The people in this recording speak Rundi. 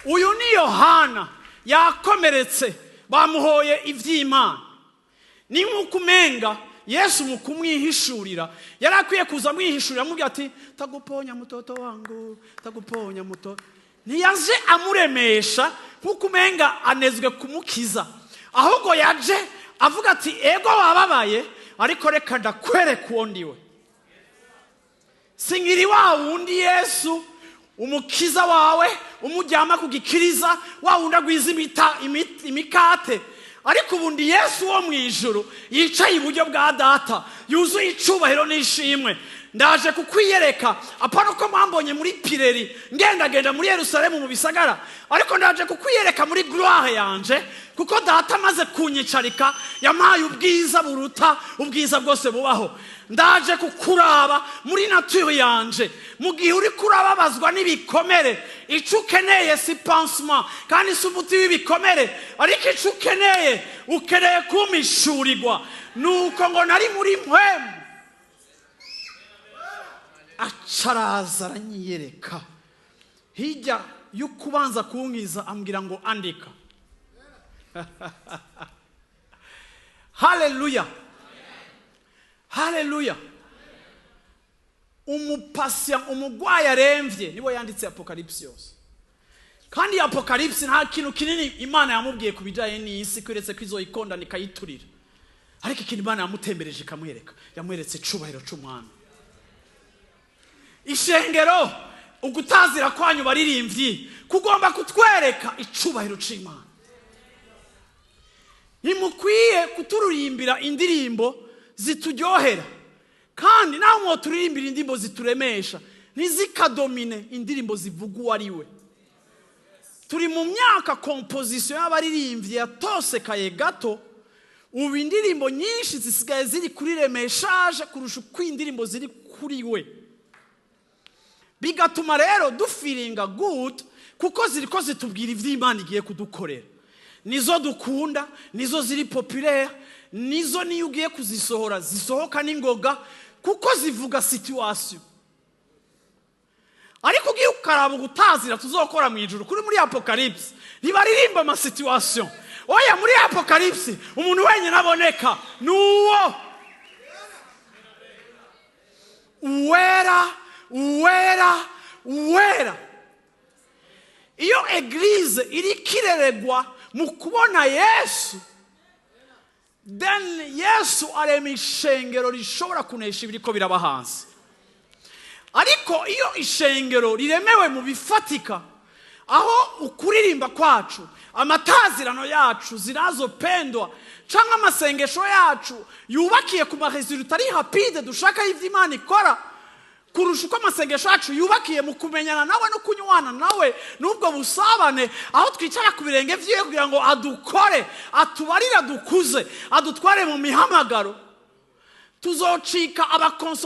Uyu ni Yohana yakomeretse, bamuhoye iby'Imana. Ni nk'uko umenga Yesu mu kumwihishurira yari akwiye kuza amwihishurira, amubwira ati: "Taguponya mutoto wangu, taguponya mutoto." Ntiyaje amuremesha nk'uko umenga anezwe kumukiza, ahubwo yaje avuga ati: "Ego, wababaye, ariko reka ndakwereka uwo ndiwe. Sinkiri wa wundi Yesu umukiza wawe umujyama ku gikiriza, wa wundi agwiza imikate, ariko ubundi Yesu wo mu ijuru yicaye iburyo bwa Data, yuzuye icubahiro n'ishimwe. Ndaje kukwiyereka, apana uko mwambonye muri pireri ngendagenda muri Yerusalemu mu bisagara, ariko ndaje kukwiyereka muri gloire yanje, kuko Data amaze kunyicarika yampaye ubwiza buruta ubwiza bwose bubaho. Ndaje kukuraba muri nature yanje." Mu gihe uri kurababazwa n'ibikomere, icyo ukeneye si pansement kandi si umuti w'ibikomere, ariko icyo ukeneye, ukeneye kumishurirwa. Nuko ngo nari muri mpwemu, acaraza aranyiyereka. Hirya yo kubanza kunkiza, ambwira ngo: "Andika." Haleluya, haleluya! Umupasiya, umugwayi aremvye, niwe yanditse Apokalipsi yose. Kandi Apokalipsi nta kintu kinini Imana yamubwiye ku bijyanye n'isi, keretse ko izoyikondana ikayiturira. Ariko ikintu Imana yamutembereje ikamwereka, yamweretse icubahiro c'Umwami. Ishengero, ugutazira kwanyu baririmbyi kugomba kutwereka icubahiro c'Imana. Ntimukwiye kuturirimbira indirimbo zituryohera, kandi nawe mwoturirimbira indirimbo zituremesha, ntizikadomine indirimbo zivuga uwo ari we. Turi mu myaka composition y'abaririmbyi yatosekaye gato. Ubu indirimbo nyinshi zisigaye ziri kuri remeshaje kurusha uko indirimbo ziri kuri we, bigatuma rero dufeelinga good, kuko ziri ko zitubwira iby'Imana igiye kudukorera. Nizo dukunda, nizo ziri populaire, nizo niyo ugiye kuzisohora zisohoka n'ingoga, kuko zivuga situation. Ariko ugiye ukaraba ugutazira tuzokora mu ijuru kuri muri Apocalypse, ntibaririmba amasituation. Oya, muri Apocalypse umuntu wenyine aboneka ni uwo uwera, uwera, uwera. Iyo église iriko ireregwa mu kubona Yesu, then Yesu arema ishengero rishobora kunesha ibiriko biraba hanze. Ariko iyo ishengero riremewe mu bifatika, aho ukuririmba kwacu, amatazirano yacu zinazopendwa, cyangwa amasengesho yacu yubakiye ku marésultats ari rapide dushaka y'ibyo Imana ikora, kurusha uko amasengesho yacu yubakiye mu kumenyana nawe no kunywana nawe n'ubwo busabane, aho twicara ku birenge vyiwe kugira ngo adukore, atubarire, adukuze, adutware mu mihamagaro, tuzocika abakonsoma.